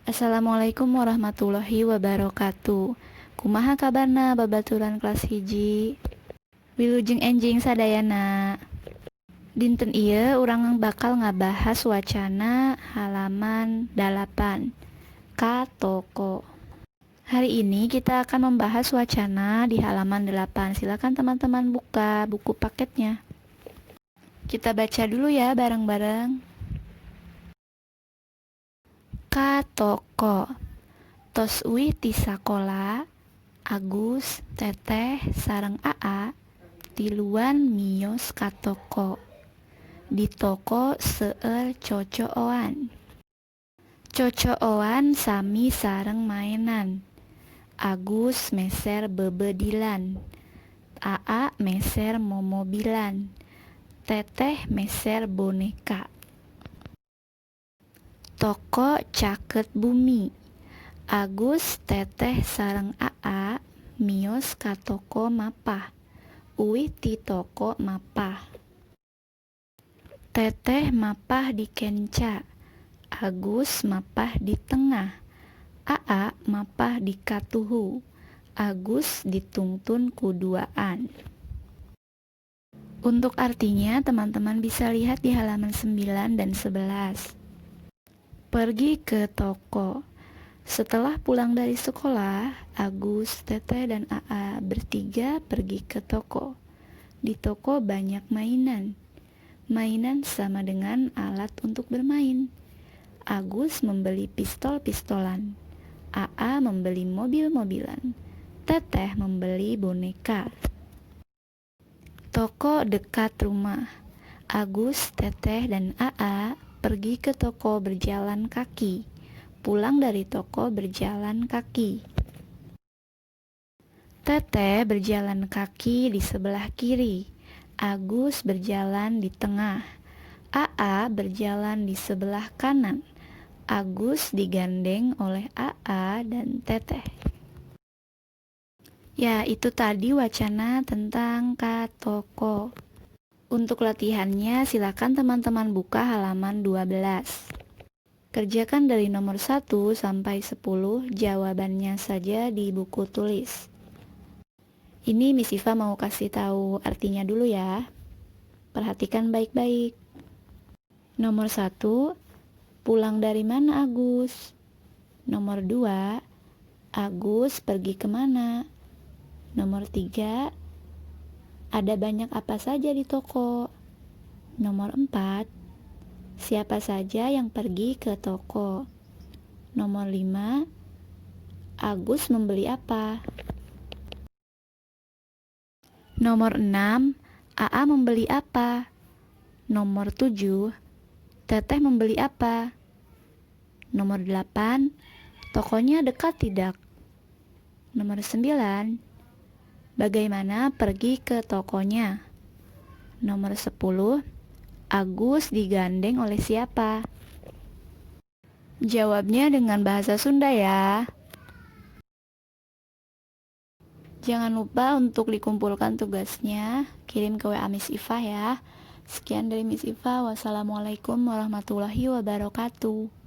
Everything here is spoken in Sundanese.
Assalamualaikum warahmatullahi wabarakatuh. Kumaha kabarna babaturan kelas 1? Wilujeng enjing sadayana. Dinten ieu urang bakal ngabahas wacana halaman 8 ka toko. Hari ini kita akan membahas wacana di halaman 8. Silakan teman-teman buka buku paketnya. Kita baca dulu ya bareng-bareng. Ka toko. Tos uih ti sakola, Agus, Teteh, sareng Aa tiluan miyos ka toko. Di toko seueur cocooan. Cocooan sami sareng maenan. Agus meser bebedilan, Aa meser momobilan, Teteh meser boneka. Toko caket bumi. Agus, Teteh sareng Aa miyos ka toko mapah. Uih ti toko mapah. Teteh mapah di kenca, Agus mapah di tengah, Aa mapah di katuhu. Agus ditungtun ku duaan. Untuk artinya teman-teman bisa lihat di halaman 9 dan 11. Pergi ke toko. Setelah pulang dari sekolah, Agus, Teteh, dan Aa bertiga pergi ke toko. Di toko banyak mainan. Mainan sama dengan alat untuk bermain. Agus membeli pistol-pistolan. Aa membeli mobil-mobilan. Teteh membeli boneka. Toko dekat rumah. Agus, Teteh, dan Aa pergi ke toko berjalan kaki. Pulang dari toko berjalan kaki. Teteh berjalan kaki di sebelah kiri. Agus berjalan di tengah. Aa berjalan di sebelah kanan. Agus digandeng oleh Aa dan Teteh. Ya, itu tadi wacana tentang ka toko. Untuk latihannya, silakan teman-teman buka halaman 12. Kerjakan dari nomor 1 sampai 10, jawabannya saja di buku tulis. Ini Miss Iva mau kasih tahu artinya dulu ya. Perhatikan baik-baik. Nomor 1, pulang dari mana Agus? Nomor 2, Agus pergi kemana? Nomor 3, ada banyak apa saja di toko? Nomor 4, siapa saja yang pergi ke toko? Nomor 5, Agus membeli apa? Nomor 6, Aa membeli apa? Nomor 7, Teteh membeli apa? Nomor 8, tokonya dekat tidak? Nomor 9, bagaimana pergi ke tokonya? Nomor 10, Agus digandeng oleh siapa? Jawabnya dengan bahasa Sunda ya. Jangan lupa untuk dikumpulkan tugasnya, kirim ke WA Miss Iva ya. Sekian dari Miss Iva, wassalamualaikum warahmatullahi wabarakatuh.